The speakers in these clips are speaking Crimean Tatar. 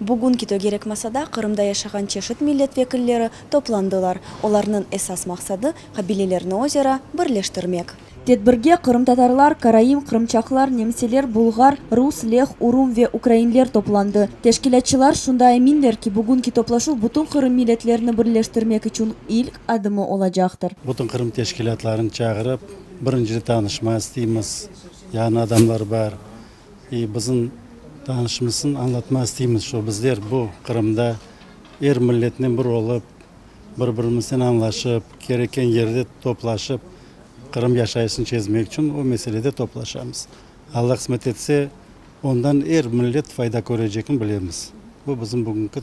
Bugünki tögerek masada Qırımda yaşağan çeşit millet vekilleri toplandılar. Olarnıñ esas maqsadı, qabilelerni özara birleştirmek. Tedbirge qırımtatarlar, karaim, qırımçaqlar, nemseler, bulğar, rus, leh, urum ve ukrainler toplandı. Teşkilâtçılar şunda eminler ki, bugünki toplaşuv bütün Qırım milletlerini birleştirmek içün ilk adımı olacaqtır. Bütün Qırım teşkilâtlarını çağırıp, birinci tanışma isteymiz, yañı adamlar bar. İ bizim tanışımızsın añlatma isteymiz, şo bizler bu Qırımda er milletnen bir olıp, bir-birimiznen añlaşıp, kerekken yerde toplaşıp, Qırım yaşayışını çezmek içün o meselede toplaşamız. Alla qısmet etse, ondan er millet fayda körecekini bilemiz. Bu bizim bugünki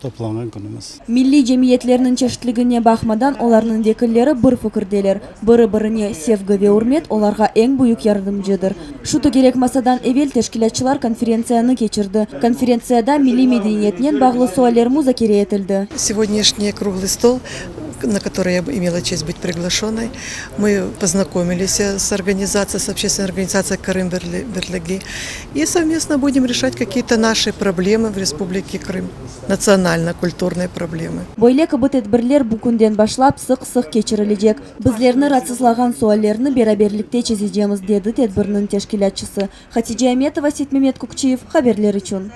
toplanğan künümiz. Milliy cemiyetlerniñ çeşitligine baqmadan, olarnıñ vekilleri bir fikirdeler, biri-birine sevgi ve ürmet olarğa eñ büyük yardımcıdır. Şu tögerek masadan evel teşkilâtçılar konferentsiyanı keçirdi. Konferentsiyada milliy medeniyetnen bağlı sualler muzakere etildi. Segodnyashniy kruglıy stol, na kotoryy ya imela çest bıt priglaşennoy, mı poznakomilis s organizatsiyey, s общественnoy organizatsiyey Qırım birligi i sovmestno budem reşat kakiye-to naşi problemı v Respublike Krım, natsionalno-kulturnıye problemı. Böyle kibi tedbirler bu künden başlap sıq-sıq keçirilecek. Bizlerni raatsızlağan suallerni beraberlikte çezecemiz, dedi tedbirniñ teşkilâtçısı. Hatice Ametova, Seytmemet Kükçiyev, haberler içün.